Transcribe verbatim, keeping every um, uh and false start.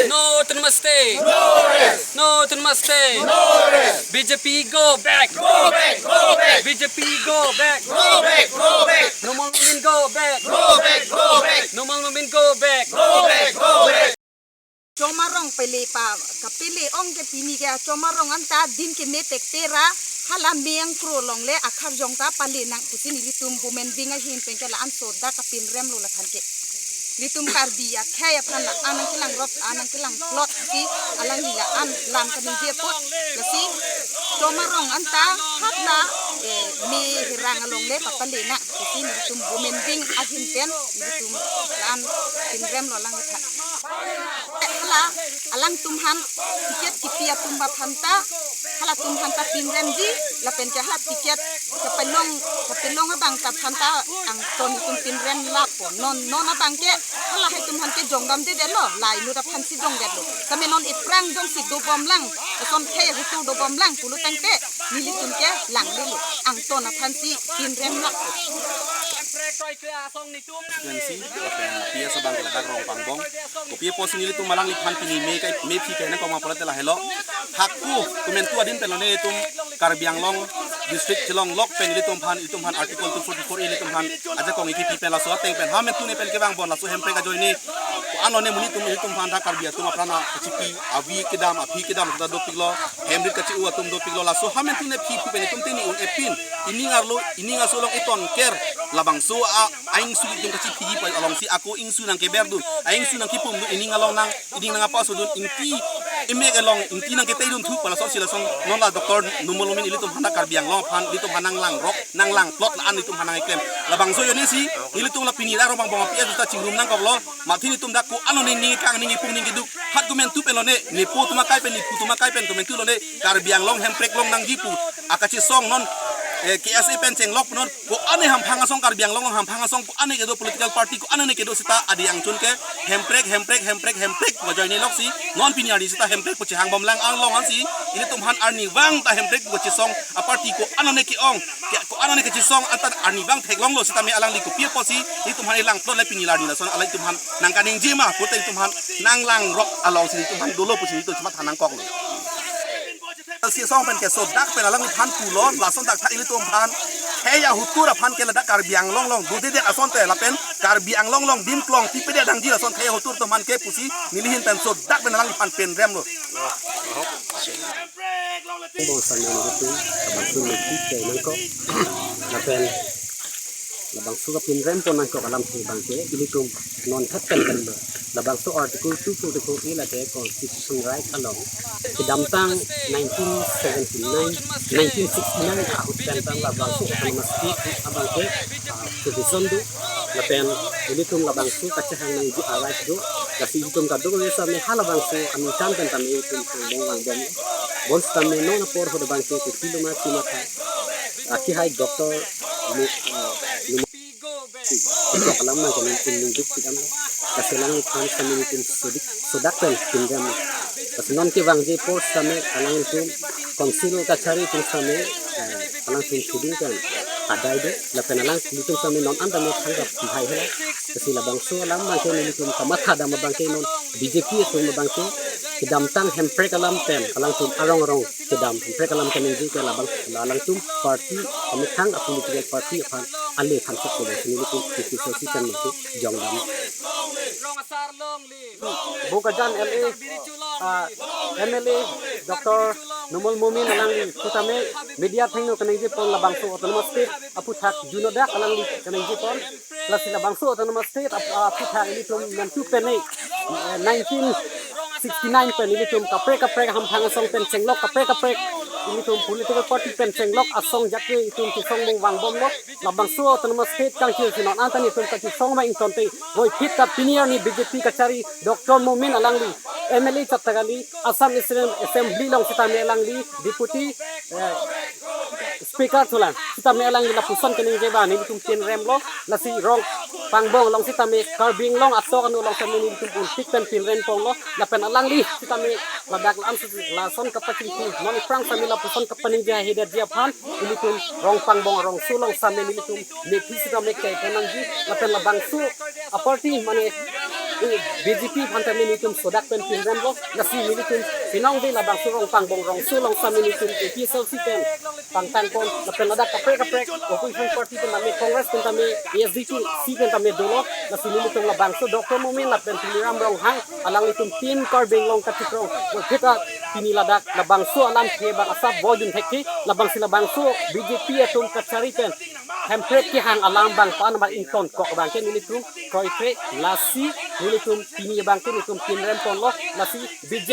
No autonomous state. No rest. No autonomous state. No rest. B J P go back. Go back. Go back. B J P go back. Go back. Go back. Numal Momin go back. Go back. Go back. Numal Momin go back. Go back. Go back. Chomarong pele pa kapele ong ke pini ke chomarong anta din ke metek tera hala meng kro longle akhar jong ta pale nang pusi nelitum women wing ahin pen ke la-an sodak kapinrem lo la than ke. Nelitum Karbi akhei aphan la-an nangkelangrok, la-an nangkelangplot si alangli la-an lam kaningje apot. Lasi chomarong anta hat la, eh, me herang alongle papale nang pusi nelitum women wing ahin pen nelitum la-an pinrem lo lang tha. Hala alangtum aphan ticket kipi atum aphan ta, halatum aphan ta pinremji, lapen ke hala ticket kapelong, kapelong abang ta aphan ta angton itum pinrem lapo. Non, non abang ke hala haitum aphan ke jongdamdedetlo, la inut aphan si jongdetlo. Tame non iphrang jongsi dobomlang, eson khei hutu dobomlang pulo tangte nelitum ke langlelo, angton aphan si pinrem lapo. Constituency, lapen P S abang ke ladak Rongpangbong. Kopi apotsi nelitum alangliphan pini me kai, mephi kai nangkok ma pulote lahelo. Hako komantu adin pen lone itum Karbi Anglong district chelong lok pen ilitum aphan, ilitum aphan Article two forty-four A ilitum aphan ajakong ikipi pen laso ateng pen ha mentu ne pen kevang bon laso hemprek ajoine. Ko-an lone monit atum ilitum aphan tha Karbi atum apran kachipi, avi kedam, aphi kedam ta dopiklo, hemrit kachi-u atum dopiklo, laso ha mentu ne phi pu pen itum tini un-epin, ining arlo, ining aso along iton ker, labangso a, a-ingsu itum kachiphiji pa alongsi ako ingsu nangkeberdun, a-ingsu nangkipumdun, ining along nang, ining nangpasodun, ingti imek along, ingti nangketeidun thu pa lasonsi lason non la Doctor Numal Momin ilitum aphan Karbi Anglong aphan, ilitum aphan nanglangrok, nanglangplot la-an ilitum aphan nangkeklem. Labangso ajoinesi ilitum la pini la Rongpangbong P S ta chingrum nangkoklo. Mathin itum dak ko-an lone ning kang ning ipung ning keduk. Hat komantu pen lone, nepo atum akai pen, nephu atum akai pen komantu lone, Karbi Anglong hemprek longnangji pu akachesong non, eh, K S A pen chenglok non, ko-an ne hamphang asong Karbi Anglong along hamphang asong ko-an ne kedo political party ko-an ne kedo seta adi angchun ke hemprek, hemprek, hemprek, hemprek pu ajoine loksi non pini arni seta hemprek pu chehangbomlang along ansi ilitum aphan arnivang ta hemprek pu kachesong aparty ko-an ne ke-ong, ke ko-an ne kachesong anta arnivang theklonglo sitame alangli kopi apotsi ilitum aphan ilangplot le pini la arni lason alanglitum aphan nangkaningje ma pulote ilitum aphan nanglangrok alongsi ilitum aphan dolo pusi ilitum chematha nangkoklo. Kachesong pen ke sodak pen alangliphan pulo, lason dak tha ilitum aphan khei ahutur aphan ke ladak Karbi Anglong along dodedet asonte lapen Karbi Anglong along dim klong tipedet dangji lason khei ahutur atum aphan ke pusi neli ahin pen sodak pen alangliphan pinremlo. Bong sangin itum labangso mephi kai nangkok, lapen labangso kapinrem pon nangkok alamthe abang ke ilitum non thet pen pen lo. Labangso Article two forty-four A lake constitution right along kedamtang nineteen seventy-nine, nineteen sixty-nine ahut pen tang labangso autonomous state abang ke, ah, provision do, lapen ilitum labangso kachehang nangji a-right do. Lasi ilitum kadokave sitame halabangso aningkan pen tame ilitum Pangbong vangbom. Bonsitame non apor ahut abang ke kopilo ma chematha, akehai Doctor Lu-, ah, Lu- Tok alam nang kami pun ningduk tik am. Lasi alangliphan kami pun sodik, sodak pen pinrem. Lasi non kevangji apor sitame alanglitum council kachari atum sitame, eh, alangtum suding pen adai do, lapen alanglitum sitame non anta me thanggap bihai hela. Lasi labangso alam abang ke nelitum kamatha dam abang ke non B J P atum abang ke kedamtang hemprek alam pen alangtum arong arong kedam hemprek alam kaningje ke labang alangtum party amethang a-political party aphan ale than chok ko si nelitum K P C C pen mate jongdam. Bokajan L A, ah, M L A Doctor Numal Momin alangli sitame media athengno kaningje pon labangso autonomous state aphuthak junodak alangli kaningje pon. Lasi labangso autonomous state ap-, aphuthak ilitum nangtu pen eh, nineteen sixty-nine pen ilitum kaprek kaprek hamphang asong pen chenglok kaprek kaprek ilitum political party pen chenglok asong jake itum chesong mung vangbomlo. Labangso autonomous state kangchir si non anta nelitum kachesong ma ingtonte voiphit ta pini arni B J P kachari Doctor Momin alangli M L A chot ta kali, Assam National Assembly along sitame alangli deputy, eh, speaker thulang sitame alangli lapuson kaningje abang nelitum pinremlo. Lasi Rongpangbong along sitame Karbi Anglong atok anu along sitame nelitum untik pen pinrem ponlo. Lapen alangli sitame ladak la-an si lason kapachingki non iphrang sitame lapuson kapaningje haihedet ji aphan ilitum Rongpangbong arongso along sitame nelitum mephi sitame kai pon nangji lapen labangso aparty mane B J P aphan tame nelitum sodak pen pinrem lo, lasi nelitum pinong de labangso Rongpangbong rongso along sitame nelitum A P H L C pen pangtang pon, lapen ladak kaprek kaprek opposition party pen tame, Congress pen tame, A S D C pen tame dolo, lasi nelitum labangso Doctor Momin lapen Tuliram Ronghang alanglitum Team Karbi Anglong kachikrong, wekhet a pini ladak labangso alam ke bang asap bojun thekthe, labangsi labangso B J P atum kachari pen hemprek kehang alam bang pan mar ingtonkok abang ke nelitum kroikre, lasi nelitum pini abang ke nelitum pinrem ponlo, lasi B J